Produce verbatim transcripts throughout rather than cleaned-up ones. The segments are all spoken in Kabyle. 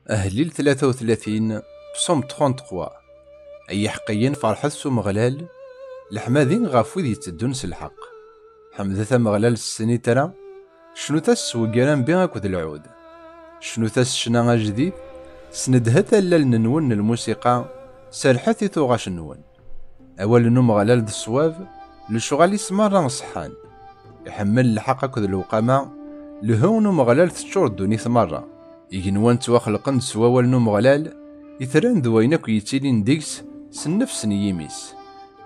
Ahlil tlata u tlatin, Psaume trente-trois. Ay iḥeqqiyen, ferḥet s Umeɣlal, leḥmadi ɣef wid yetteddun s lḥeqq. Ḥemdet Ameɣlal s snitra, cnut-as s wegrambi akked lɛud. Cnut-as ccna ajdid, snedhet allalen-nwen n lmusiqa, serrḥet i tuɣac-nwen. Awal n Umeɣlal d ṣṣwab, lecɣal-is merra ṣeḥḥan. Iḥemmel lḥeqq akked lewqama, lehhu n Umeɣlal teččur ddunit merra. Igenwan ttwaxelqen-d s wawal n Umeɣlal, itran d wayen akk yettilin deg-s s nnefs n yimi-s.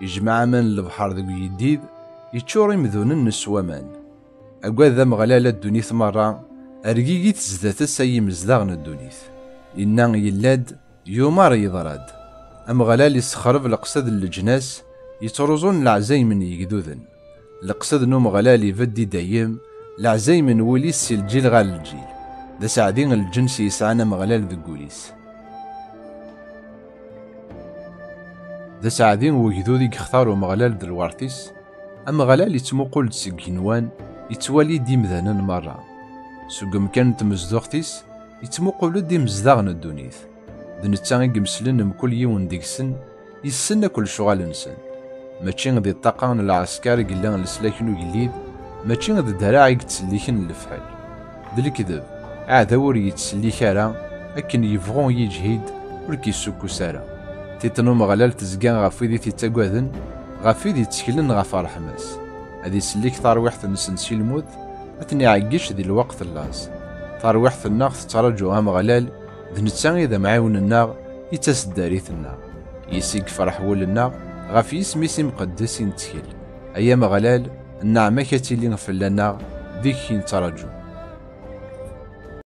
Ijmeɛ aman n lebḥer deg uyeddid, yeččur imdunen s waman. Agad Ameɣlal a ddunit merra, ergigit zdat-s ay imezdaɣ n ddunit. Inna yella-d, yumar yeḍra-d. Ameɣlal issexreb leqsed n leǧnas, yettruẓun leɛzayem n yegduden. Leqsed n Umeɣlal ibedd i dayem, leɛzayem n wul-is si lǧil ɣer lǧil. D aseɛdi n lǧens yesɛan Ameɣlal deg wul-is. D aseɛdi n wegdud i yextar Umeɣlal d lwert-is. Ameɣlal ittmuqul-d seg igenwan, ittwali-d imdanen merra. Seg umkan n tmezduɣt-is, ittmuqul-d imezdaɣ n ddunit. D netta i yemeslen mkul yiwen deg-sen, yessen akk lecɣal-nsen. Mačči di ṭṭaqa n lɛesker i yella leslak n ugellid, mačči d ddreɛ i yettselliken lefḥel. D lekdeb, aɛdaw ur yettsellik ara, akken yebɣu yeǧhid, ur k-issukkus ara. Tiṭ n Umeɣlal tezga ɣef wid i t-ittagaden, ɣef wid yetteklen ɣef ṛṛeḥma-s. Ad isellek tarwiḥt-nsen si lmut, ad ten-iɛeggec di lweqt n laẓ. Tarwiḥt-nneɣ tettraǧu Ameɣlal, d netta i d amɛiwen-nneɣ, i d taseddarit-nneɣ. Yis i yefreḥ wul-nneɣ, ɣef yisem-is imqeddes i nettkel. Ay Ameɣlal, nneɛma-k ad tili fell-aneɣ, deg-k i nettraǧu.